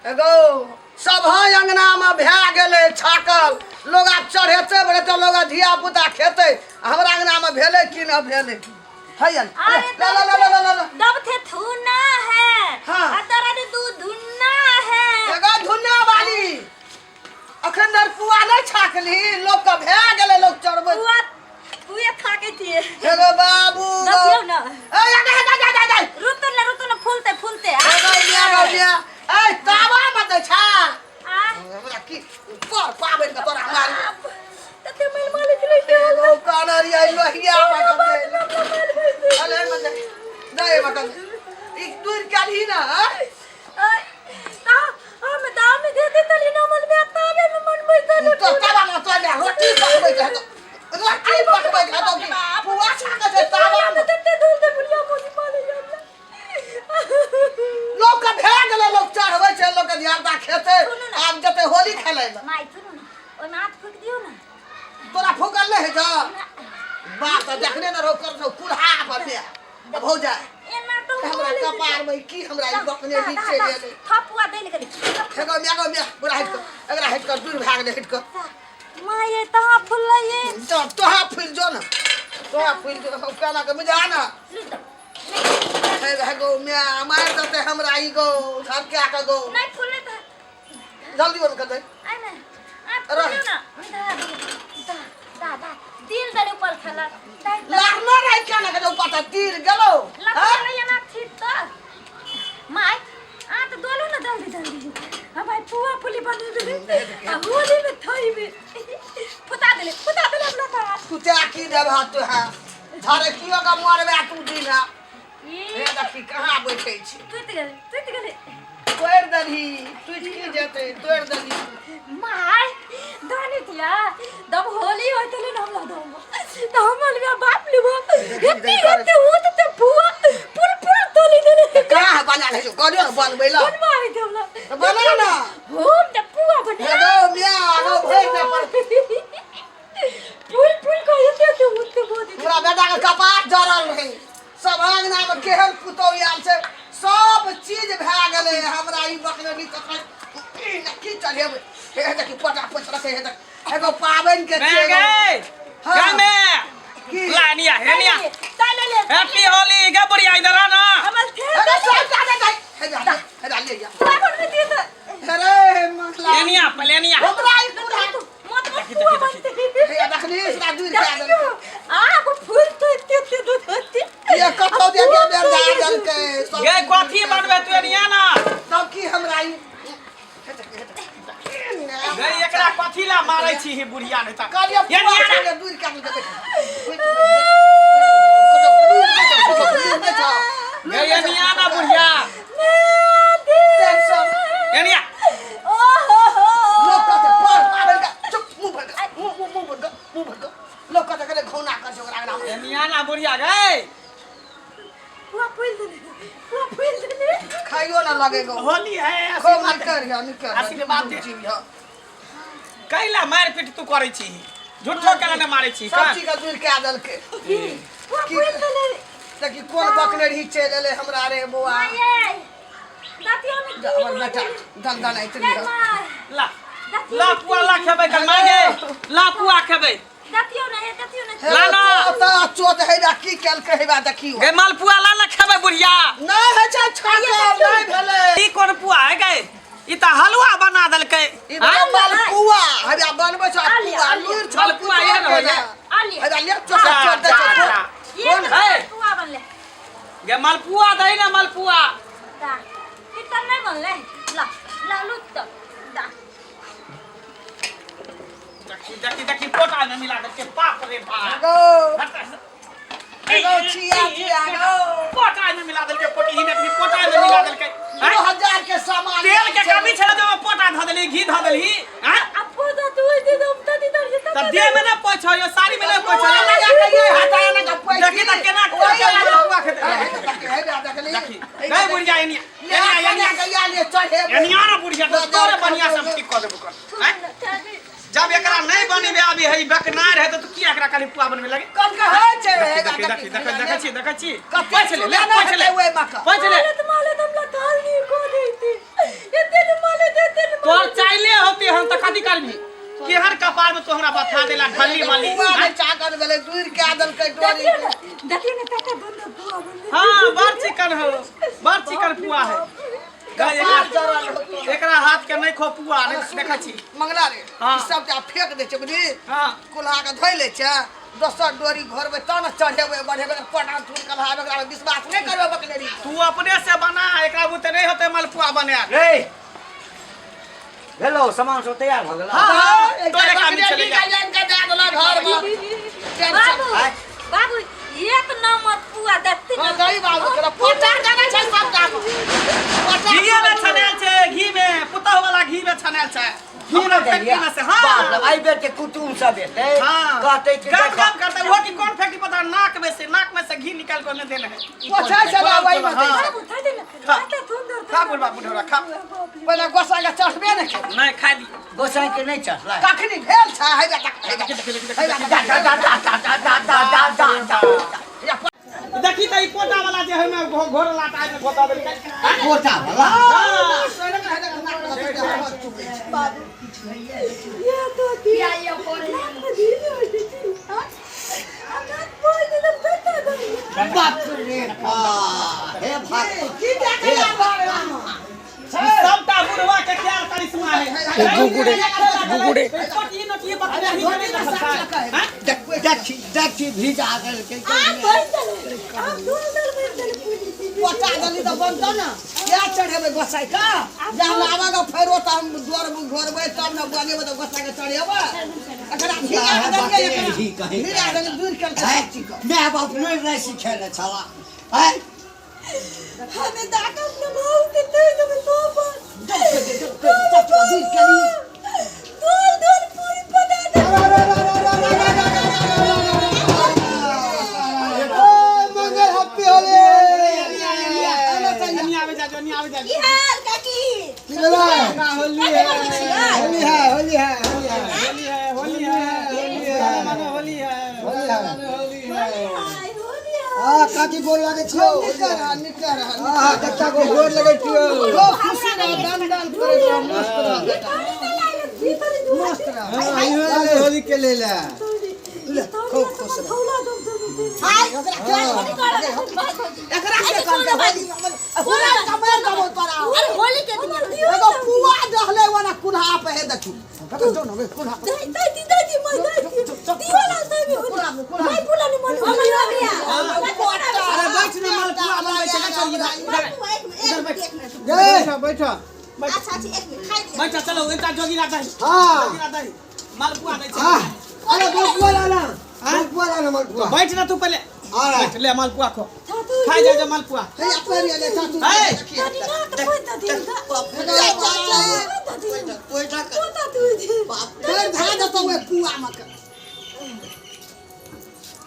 एगो सब अंगना में भए गेलै छाकल लोग आब चढ़ेते बढ़ेते लोग धिया पुता खेतै हमरा अंगना में भेलै कि न भेलै है अरे ला ला ला ला ला ला दब थे थूना है। हाँ। आ तोरा दे दू धुन्ना है। एगो धुन्ना वाली अखन नरपुआ नहि छाकली लोक के भए गेलै लोक चढ़बै। पुआ पुए खाके थिए। एगो बाबू दथियौ न। ए जा जा जा जा जा। रुतु न, रुतु न, फूलते फूलते। एगो मिया गो मिया ए तावा मत छा। आ हमरा की पर पाबनि के तोरा मारी। तते मैल मालिक ले दे। एगो कानरिया लोहिया मत दे। अले मत दे नहीं मत दे ई दूर काली ना। हम दाम दे दे तली ना मन में तावे में मन में तले। तो तावा मत ले रोटी पकबै के तो रोटी पकबै के तो पुआ छाके छै तावा में। तते धुल दे बुढ़िया मोदी माले जाला। लोक के भए गेलै लोक चढ़बै छै लोक के धियापुता खेतै। सुनू ने। आब जेतै होली खेलै लए। माय सुनू ने ओहिमे हाथ फूक दियौ ने। तोरा फूकल नहि होइ छौ बाप तऽ देखने ने रहो कर कुल्हा पर दे भौजा। एना तो हमरा कपार में की हमरा ई बकने नीचे गेलै। थपुआ देल गेलै। एगो मिया गो मिया बुढ़ा हटि कऽ एकरा हटि कऽ दूर भए गेलै हटि कऽ। माय ये तहाँ फुललै ये। तो तोहा फुलि जो ने तोहा फुलि जो केना के बुझा ने। लू तो हे हे गो मिया मारि देतै हमरा ई गो झटका के गो। नहीं फुललै त जल्दी बंद कर दे। आइ ने आ फुलियौ न। दा दा दा दिल दले ऊपर खेला। लारना रहि केना के ऊपर तऽ तीर गेलौ। लखना एना छी त my आ त दोलू न जल्दी जल्दी। हम भाई पुआ पुली बनेबे आ होली में थइबे। फुता देले फुता देले अपना त तू ते की देबह तू है धरे कियो के मरबे तू दिन है। ई हे देखी कहाँ बैठे छी। टूट गेले टूट गेले। तोड़ि देलही टूटि की जेतै तोड़ि देलही। My दानी थिया दब होली होय तले न हमरा दम त हमर बे बाप लेबो एते एते होत त पुआ पुल पुल तोली देले। कहाँ बना ले करियो ने बनबै ला। बनवा है हमरा तऽ बना ना। हम त पुआ बना। हे गो मिया गो भरि दे पर। पुल पुल को एते एते होत त बोल। हमरा बेटा के कपार जरल रहे सब अंगना में केहन पुतहु आयल छै सब चीज भए गेलै हमरा ई बकने नी तखन की चढ़ेबै। हे देखी पटा पोछ रखे हे देख एगो पाबनि के मैं छियै। गए हाँ। गए मैं की? लानिया हेनिया चले ले हैप्पी होली गे बुढ़िया इधर आ ना। हमर थे अरे सब जा जा जा हे जा हे जा ले जा पुआ बनबे दिए त अरे मखला एनिया पहले एनिया हमरा ई पूरा मत मत देखी, पुआ देखी, बनते। हे देखली इसरा दूर के देखियो आ को फूल तो एते एते दूध होते। ये कतौ दे के बेर जा देलकै सब। गे कथी बनबे तू एनिया ना। तब की हमरा ई गे एकरा कथी ला मारै छी ही बुढ़िया नहीं त कहलियै एनिया पुआ ना। छलै, दूर के देलकै। गे एनिया ना बुढ़िया टेंशन एनिया। ओ हो हो लोक कहतै पर पाबनि के चुप मुँह बंद कर मुँह मुँह मुँह बंद कर मुँह बंद कर। लोक कहतै कने घौना कर छै ओकरा अंगना मे। एनिया ना बुढ़िया गे पुआ फूल देले पुआ फूल देले। खाइयो ना लगे गो। होली है खूब निकर है निकर आशीर्वाद दे। जीव है। कैला मार पीट तू करै छी झूठो केला ने मारै छी सब चीज के दूर कए देलकै। पुआ फूल देले। देखी कोन बकने रही चलि एलै हमरा रे बौआ। माय दातियो में जा, हमर बेटा दन दन आइत रही। My law ला पुआ ला खेबै कल मागे ला पुआ खेबै। दातियो न हे दातियो न। ला ना। चोत चोत है बा की केलकै है बा देखियो। गे मालपुआ ला ना खेबै बुढ़िया। नहि होइ छै छाकल नहि भेलै। ई कोन पुआ है गे ई त हलवा बना देलकै। ई मालपुआ हबा बनबै छै पुआ लूर छल मालपुआ ये न होइए। आलिया हबा ले चोत चोत दे छै। ये कोन है? पुआ बनले। गे मालपुआ दही ना मालपुआ। दा कितना नहीं बनले ला ला लूट तो दा। देखी देखी देखी पोटा में मिला देलकै बाप रे बाप। गो एगो छिया छिया गो पोटा में मिला देलकै पोटी ही में पोटा में मिला देलकै। 2000 के सामान तेल के कमी छलै तऽ ओहिमे पोटा धऽ देलही घी धऽ देलही। हैं अब पोता तू दे दम त दी दर त देह में ना पोछो यो साड़ी में ना पोछो। लगा के ये हटा ना के पैसा। देखी त केना पुआ खेतै। देखी गई बुढ़िया एनिया एनिया एनिया एनिया ना बुढ़िया तो तोरे बढ़िया से हम ठीक कऽ देबो कर। हैं जब एकरा नहीं बनेबे अभी है बकनार है त तू किया एकरा खाली पुआ बनबे लगे। कल के है छै। देखी देखी देखी देखै छी देखै छी। कते पैछ ले ले चूल्हा पैछ ले हेतै ओहिमे के। पैछ ले। मालत मालत हमरा थाल नहीं को देती एते ने माल करबी केहन कपार में तू हमरा बथा देला ढल्ली मल्ली पुआ नहि चाकन भेलै दूर कए देलकै डोरी देखियो ना देखियो ना काका दुनू पुआ बनले हाँ बड़ चिकन हो बड़ चिकन पुआ है कपार जरल होतो। एकरा हाथ के नहीं खो पुआ नहीं देखै छी मंगला रे हाँ। ई सब टा फेंक दै छै बुझली हाँ कुल्हा के धोइ लै छै दोसर डोरी घोरबै तब ने चढ़ेबै बढ़ेबै पटा थूर कलहाबै एकरा विश्वास नहि करबै बकलेरी तू अपने से बना एकरा बुते नहीं होते मालपुआ बनायल रे भेलो सामान सब तैयार भऽ गेल हाँ, हाँ, तोरे काम चले जा। घर बाबू आय। बाबू एक नंबर पुआ देखती हाँ, दही बाबू, तोरा पोटा देने छै सबटा मे। पोटा घी में छनायल छै घी में पुतहु वाला घी में छनायल छै घी में अपना देलियै? फैक्ट्री में से हाँ बाप रे, एहि बेर के कुटुम सब एतै हाँ कहतै कि गम देखो, गम करते वो की कौन फैक्ट्री पता नाक में से नाक में से घी निकाल के देने है पोछै छै ना वही में दै छै। बाबू थै दे ना खा। काका सुंदर खा बुढ़बा बुढ़ौरा खा पहिले गोसाई के चढ़बे नहि केलकै। नहीं खा ली गोसाई के नहि चढ़लै कखनी भेल छै है बेटा है बेटा है बेटा दा दा दा दा दा दा दा दा दा दा देखी त ई पोटा वाला जे है में घोर लाटा में घोटा देलकै कोटा वाला हाँ। ये तो दिया ये नाक में घी होई थी हां नाक बोल दे तो बेटा दे बाप रे बाप हे भगवान की देखै ला भगवान? सबटा बुढ़वा के क्या करिश्मा है गुगुड़े, गुगुड़े छोटी नोटी बकरी ही नहीं रखता है हाँ? देखी देखी भीजा देलकै आ बोल दे आ दूर दूर बोल दे पूरी पोटा देली तऽ बनतौ ने क्या चढ़ेबै गोसाई के जब लाबऽ के फेरो तऽ हम द्वार घोरबै तब ने बनेबै तऽ गोसाई के चढ़ेबै एकरा भिगा देलियै एकरा घी कहीं। भिगा देलियै दूर केलकै सब चीज के माय बाप नहि नहि सिखेने छला आँय हमें दाकम न बहुत ते दे तो पर दूर केली दूर दूर पूरी बना दे मंगल हैप्पी होली नहीं आवे जा जो नहीं आवे जा की हाल काकी की भेलै होली है होली है होली है होली है होली है होली है होली है मानो होली है होली है होली हाय होली हाय हां काकी गोर लागै छियौ निक रह निक रह हां कच्चा को गोर लगै छियौ खूब खुशी रह दान दान करैत रह मस्त रह बेटा मस्त रह हां होली के लेल खूब खुश रह हाय ओकरा के एकरा के करतै होली पूरा कमेर देबौ तोरा अरे होली के दिन एगो पुआ दहले वाला कुल्हा पे हे देखी जो न कुल्हा पे दे दे दे दे मैं दे दीवाला दे मैं बोला नहीं मन अरे बैठ ना मालपुआ बनबै छै ना चल इधर बैठ बैठो बैठो अच्छा अच्छा एक मिनट खाइ दिअ बैठ चलो एकटा जोगिरा दही हां जोगिरा दही मालपुआ दै छै हां अरे मलपुआ लाना मलपुआ लाना मलपुआ बैठ ना तू पहले आ रहा बैठ ले मालपुआ खो खाइ जा जा मालपुआ हे अपने ले चाचू हे। फेर भए जेतौ ओहि पुआ मे के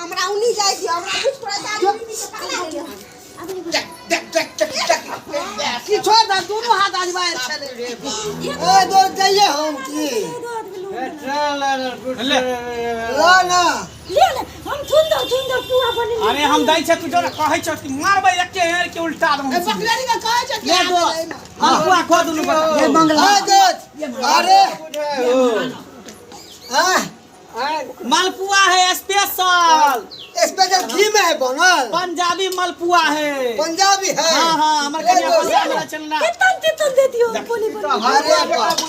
हमरा उनी जाइ दिअ हमरा बुझ पड़त आदमी के पकड़ा दिअ देख देख देख देख देख किछो दे दुनू हाथ अजमायल छलै ए दो जाइए हम की ले ला ना ले ले हम सुंदर सुंदर पुआ बने अरे हम दै छै तू जो कहै छौ कि मारबै एके हेर के उल्टा दम ए बकलेरी के कहै छै कि ले दो मालपुआ खो दुनू गोटा ये मंगला अरे हां मालपुआ है स्पेशल स्पेशल घी में है बनल पंजाबी मालपुआ है पंजाबी है हाँ हाँ हमर ले कनिया दो। पंजाब में चलना कितना कितना दे दियो बोली बोली अरे बाप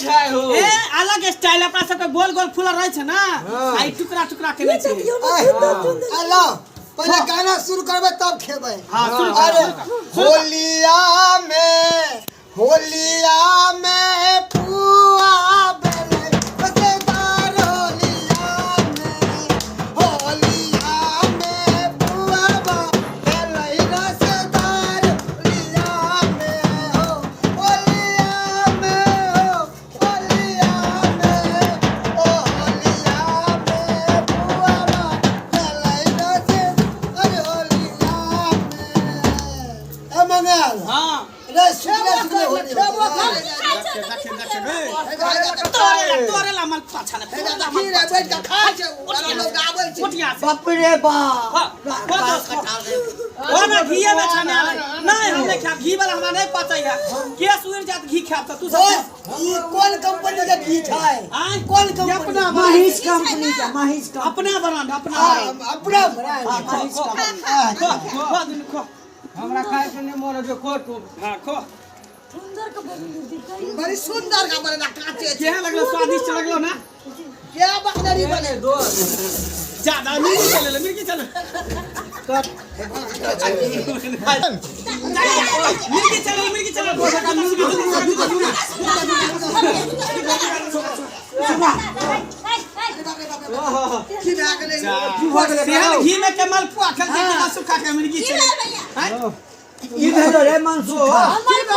ए अलग स्टाइल अपना सबके गोल गोल फूल रहे छै ना आ ई टुकड़ा टुकड़ा के नै छै दियो ना सुंदर सुंदर आ लो पहले गाना शुरू करबे तब खेबै हाँ शुरू कर, अरे शुरू कर। होलिया में पुआ बेले मजेदार होलिया में होलिया में पुआ बेले रसदार होलिया में हो होलिया में हो होलिया में ओ होलिया में पुआ बेले रसदार होलिया में ए मंगल हाँ रे सुनले सुनले होली खेबो होतै। करै। देखे देखे रे तोरे तोरे ला मल पाछा ने तोरे ला देखी रे बैठ के खाइ छै ओकरा लोग आबै छै उठ यहाँ से बाप रे बाप हाँ, खो दो, खो। ओ ना घीए में छाने आले नहीं हम नहीं खाब घी वाला हमरा नहीं पचै है केस उड़ जात घी खाब त तू सब दोस्त ई कोन कंपनी के घी छै आय कोन कंपनी अपना महेश कंपनी का महेश कंपनी अपना ब्रांड अपना हाँ, ब्रांड अपना ब्रांड हाँ, खो खो खो खो दुनू खो हमरा खाय के नहीं मोन जो खो तू हाँ खो सुंदर के बनी बड़ी सुंदर का बनेला काचे छै केहन लगलो स्वादिष्ट लगलो ना के बकनरी बने दोस्त ज्यादा मिर्ची चले ले मिर्ची चले मिर्ची चले मिर्ची चले की भए गेलै सेहन घी में के मालपुआ खेल के कितना सुखा के मिर्ची चले हैं की भेलो रे मनसुखा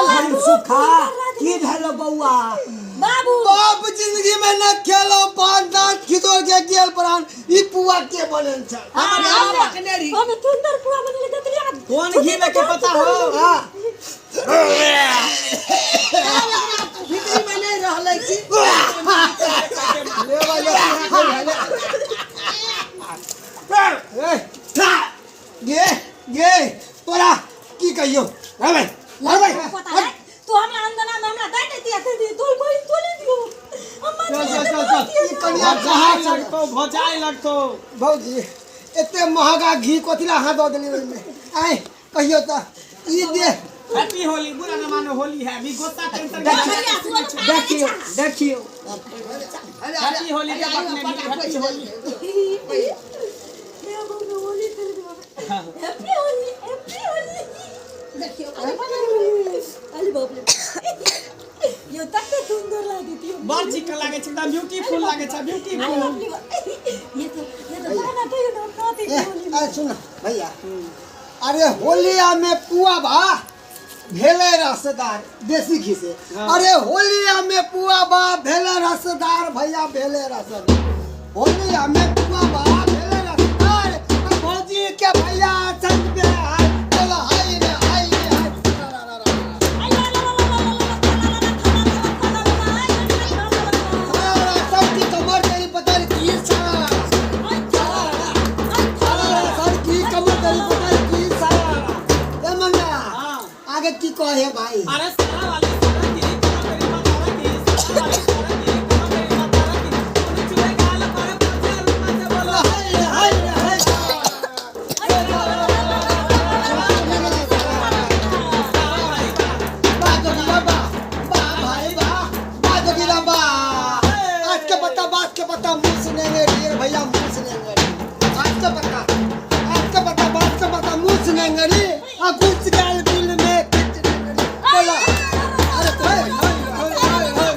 मनसुखा की भेलो बौआ बाबू बाप जिंदगी में न खेलो पान दांत खिदोर के गेल प्राण ई पुआ के बनल छै हमरा बकनरी हम सुंदर पुआ बनले देखलिए कौन घी में के पता हो हां भीतरी में नहीं रहलै की ले वाले ए था गे गे तोरा की कहियो रे भाई रे भाई पता है तू हमरा अंदना में हमरा दे देती है दे तोल कोई तोले दियो अम्मा चल चल चल चल ई कनिया कहाँ भोजाए लगतो भोजाए लगतो भौजी एते महंगा घी कथी ला अहाँ दऽ देलियै ओहिमे आँय कहियो तऽ ई दे हैप्पी होली बुरा न मानो होली है अभी गुस्सा टेंशन देखियो देखियो हैप्पी होली के बकने भी हैप्पी होली होली खेल हैप्पी होली हैप्पी होली देखियो अरे बाप रे यो तक सुंदर लागे थियो बड़ चिकन लागे छै एकदम ब्यूटीफुल लागे छै अरे ब्यूटीफुल बाप रे बाप। ये तो बना कहियो ना खाते ए, होली ए सुन भैया अरे होलिया में पुआ बा भेले रसदार देसी घी से अरे होलिया में पुआ बा भेले रसदार भैया भेले रसदार होलिया में पुआ बा भेले रसदार आ भौजी के भैया संग पे हाय बोला हाय रे हाय रे हाय रा रा रा रा रा रा सब की कमर तेरी पता नहीं की सारा सारा सब की कमर तेरी पता नहीं की सारा ए मंगा आगे की कहे भाई अरे सारा वाली सारा की कमर तेरी पता की सारा वाली सारा की कमर तेरी पता की तूने चुले गाल पर पचे रूपा से बोलो हाय रे हाय रे हाय बा जोगिला बा बा भाई बा बा जोगिला बा आज के पत्ता बात के पत्ता मुंह से नहीं रे भैया मुंह से नहीं रे आज के पत्ता आज के पत्ता बात के पत्ता मुंह से नहीं रे आ घुस गल दिल में खिच नहीं रे बोला अरे हाय हाय हाय हाय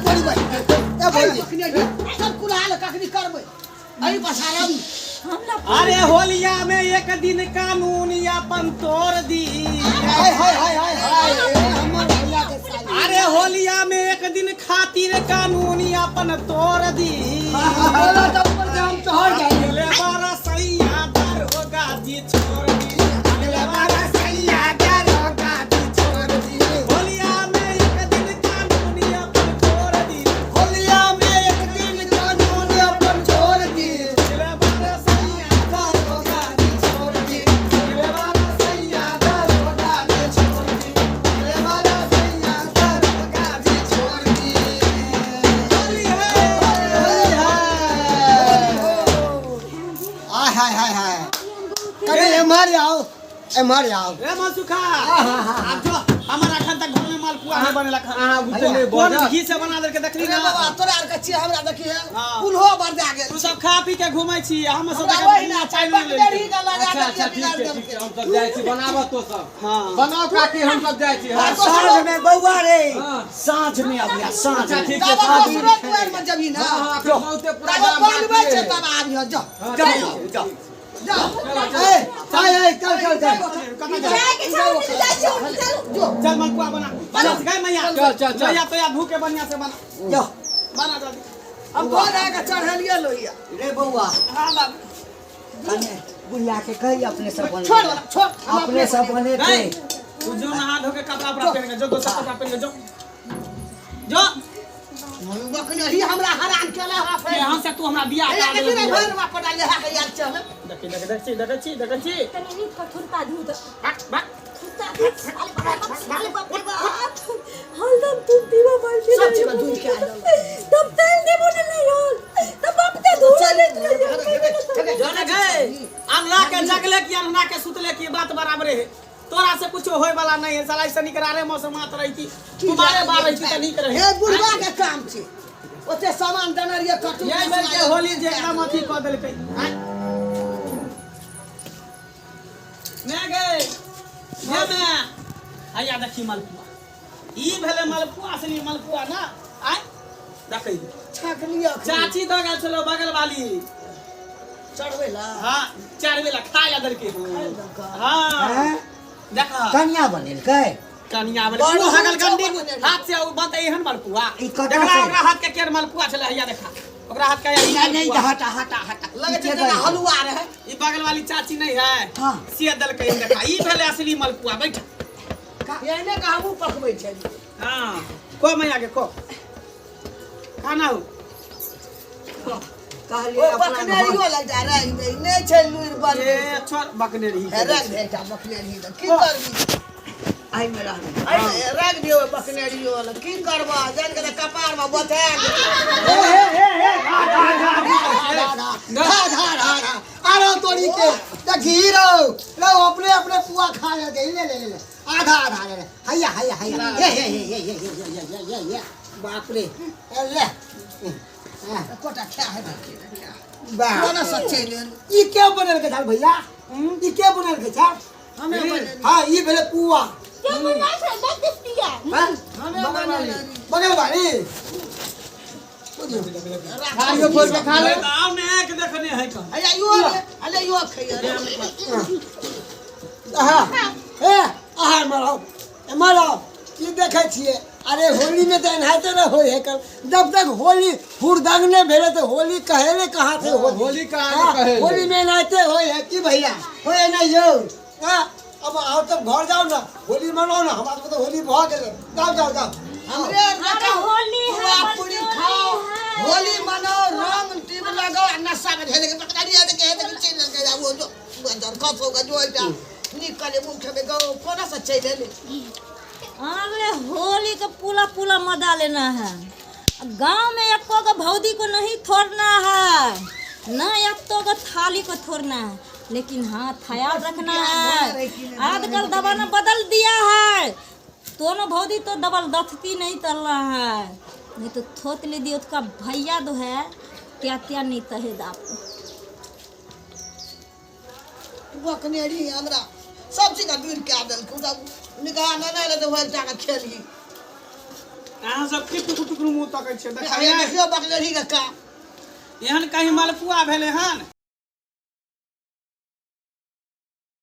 बड़ी भाई ए भाई बकनरी सब कुलाल कखनी करबै अरे पसारम अरे होलिया में एक दिन कानून अपन तोड़ दी हाय हाय हाय हाय हाय हमर भैया के साली अरे होलिया में एक दिन खातिर कानून अपन तोड़ दी बोला तो ऊपर से हम चढ़ जाएंगे अगले बार सैया दरोगा जी छोड़ दी अगले बार सैया दरोगा जी छोड़ दी होलिया में एक दिन कानून अपन तोड़ दी होलिया में एक दिन कानून अपन छोड़ दी अगले बार सैया दरोगा जी छोड़ दी अगले बार सैया दरोगा जी छोड़ दी अगले बार सैया दरोगा जी छोड़ दी होली है हाय हाय हाय हाय कने एम्हर आओ एम्हर आओ रे मनसुखा आब जो हमर अखन तक घर में मालपुआ नहीं बनेला अहाँ बुझले कोन बजा घी से बना देलके देखली रे ना बाबा तोरा आर के छियै हमरा देखी है हाँ। कुल्हो बरदा गेल तू सब खा पी के घूमै छी हम सब हमरा वही ना पानि नहि बकनरी लेलियै। के लगा अच्छा अच्छा देलियै ठीक बिगाड़ छै ठीक छै देलकै हम सब जाइ छी बनाबऽ तो सब हाँ बनाओ काकी हम सब जाइ छी हाँ साँझ में बौआ रे हाँ। साँझ में अबिया साँझ अच्छा में ठीक छै तब साँझ दोसरो दुआरि में जबही ना हाँ हाँ एखन बहुते तब प्रोग्राम बनबै बाकी छै है। तब आबिह जा हाँ, जाओ ठीक छै, जाओ जा ए हाय हाय चल चल चल जाए के छौ जाइ छौ चलू चल मालपुआ बना चल गए मैया चल, चल, चल। मैया तो या भूखे बढ़िया से बना जाओ बना जल्दी अब घर आके चढ़ेलियै लोहिया रे बौआ हाँ बाबू कने बुढ़िया के कही अपने सब बने छोड़ वाला छोड़ हम अपने सब बने थे नहीं। तू जो नहा धो के कपड़ा उपड़ा पहन के जो दोसर कपड़ा पहन के जो जो बकनरी हमरा हरान केला हा फेर यहाँ से तू हमरा बियाह ए करा देखी रे देलक। भैरवा पड़ा ले हा के यार चल देखी देखी देखी देखी छी देखी छी तनी नीक पर थुरता धू द बाक बाक थुरता धू अरे बाप अरे बाप रे बाप हरदम तुम दीवा बाल्टी सब चीज दूध के आयल। तब तेल देबो ने नहीं होल तब बाप ते धू ले जो ने गए अनला के जगले की अनला के सुतले की बात बराबरे है तोरा से कुछ होए वाला नहीं है साला ऐसे निकरारे मौसम आत रही थी तुम्हारे बार रही थी त निक रहे हे बुढ़वा के काम छै ओते सामान देने रहिए कटु यही बेर के होली जे एकदम अथी कऽ देलकै आँय? ने गए ने मे हैया देखी मलपुआ ई भेलै मलपुआ असली मलपुआ ना आय देखै छाक लिअ चाची दऽ गेल छलो बगल वाली चढ़बै ला हाँ चार बेला खाय ला देलकै हाँ हैं? देख कनिया बनेलकै कनिया बने बड़ ओ हगल ऊँचा गंडी बनेलकै। हाथ से ओ बनतै एहन मलपुआ ई कतऽ देखला से? ओकरा हाथ के केर मलपुआ छलै हैया देखा ओकरा हाथ के हैया ई नहीं नहीं मलपुआ। हटा हटा हटा लगै छै जेना हलुआ रहै ई बगल वाली चाची नहीं है हाँ। से देलकै हन देखा ई भेलै असली मलपुआ बैठ एहने के हमहूँ पकबै छलियै हाँ को मैया के को खाना हो कहलिए ओ अपना बकनेरियो घर लग जा रंग दे नहि छै लुरि बनबै ए छोड़ बकने रही हे रंग दे एकटा बकनेरी दे की करबी एहिमे रहबै अरे रंग दियौ बकनेरियो लग की करबा जान के तऽ कपार मे बचा धा धा धा धा आरो तोरी के देखी रहो रहो अपने अपने पुआ खा ले ले ले ले ले आधा आधा ले ले हैया हैया हैया हे हे हे हे हे हे हे हे हे हे बाप रे ए ले कोटा खा है बाप कोना सच्चे लेल ई के बनल के छल भैया ई के बनल के छल हमे बनेली हाँ ई भेलै पुआ क्या बनाई छै बहुत टेस्टी है हाँ? हमे बनेली बगल वाली खाइयो फोड़ के खा ले आउ ने एक देखने है कहाँ अरे यो अरे यो खैया आहा हे आहा मराओ मराओ की देखै छियै अरे होली में तऽ एनाहिते ने होइ है कल जब तक होली हुड़दंग नहि भेलै तऽ होली कहे ने कहाँ से होली होली कहाँ ने हाँ, कहे ले। होली में एनाहिते होइ है की भैया होइ नहीं यौ हाँ, अब आओ तब घर जाओ ना होली मनाओ ना हमारा सबके तऽ होली भऽ गेलै जाओ जाओ जाओ हमरे अरे होली है, पुआ पूरी बलचोली खाओ है। होली मनाओ रंग टीप लगाओ आ नशा में हेले के पकड़ा लिया के हेले के चल के जाओ जो बंदर खस होगा जो एकटा निकले मुंह खेबे गो कोना से चल एले अगले होली का पूरा पूरा मजा लेना है गांव में एको गो भौजी को नहीं छोड़ना है ना एको गो थाली को छोड़ना है लेकिन हाँ ख्याल रखना है आजकल जमाना बदल दिया है दोनों भौजी तो डबल दस्ती नहीं कर रहा है नहीं तो थोत ले दियो उसका भैया जो है क्या क्या नहीं तहेद आपको बकनेरी हमरा सब चीज का दूर कए देलकै सब निकाह नहि नहि तऽ होल जाके खेलही अहाँ सब की टुकु टुकु मुँह तकै छियै अरे देखियै देखियौ बकनेरी के काम एहन कहीं मलपुआ भेलै हन